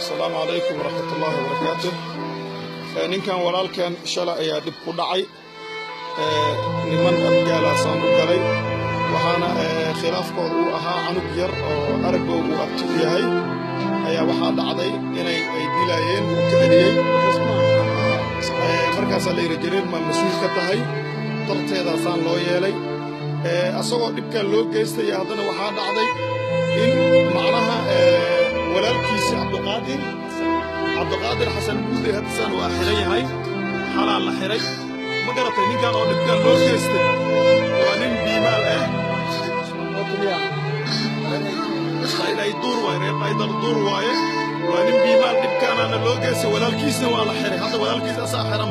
Asalaamu calaykum waraxmat ullaahi wabarakaatu. Ninkan walaalkan shalay ayaa dhib ku dhacay, niman abgaalaasaan u galay, waxaana khilaafkooda uu ahaa canug yar oo aragow uu abti u yahay ayaa waxaa dhacday inay ay dilaayeen, uu ka celiyey. Markaasaa la yidhi jareer maa mas-uul ka tahay, darteedaasaan loo yeelay asagoo dhibkan loo geystaya. Haddana waxaa dhacday in macnaha walaalkiisi Cabdiqaadir Xasan Buudey haddasaan waa xiran yahay, xalaa la xiray. Ma garatay? Ninkan oo dhibkan loo geystay waa nin biimaal ah, Qayduur waaye, reer Qaydar Duur waaye, waa nin biimaal. Dhibkaanaana loo geystay, walaalkiisna waa la xiray. Hadda walaalkiis asaa xiran,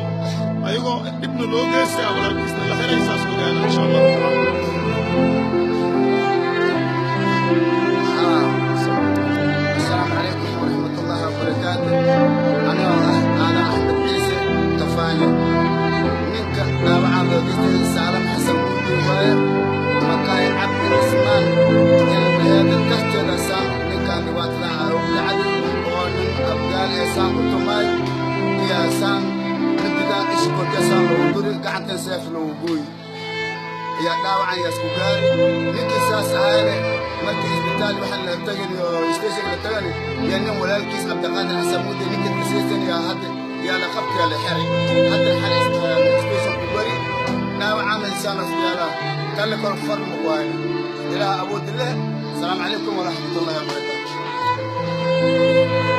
ayagoo dhibna loo geystay walaalkiisna la xiray. Saas ogaana insha allahu tacaala. Asalaamu calaykum waraxmatullaahi wabarakaatu. Anigoo ah Aadan Axmed Ciise Tafaane, ninka dhaawacaa loo geystay Saalam Xasan Buudi waaye, Makaay Cabdi Cismaan ilmaheeda darteeda saan ninkaan dhibaatadan ugu dhacday oo nin abgaal ee saan u tumaay iyo saan midigaan isha korkee saan loogu duri, gacantan seef loogu gooyi ayaa dhaawacan yaa isku gaari. Ninkii saas ahayne markii isbitaal waxaan la tagani oo station la tagani iyo nin walaalkiis Cabdiqaadir Xasan Muudi ninka kasiisan yaa hadda yaa la qabtay, la xiray hadda xal station ku bari dhaawacana insaan asyaala kale kor farmu ku hayna ilaa awood leh. Asalaamu calaykum waraxmatullaahi wabarakaatu.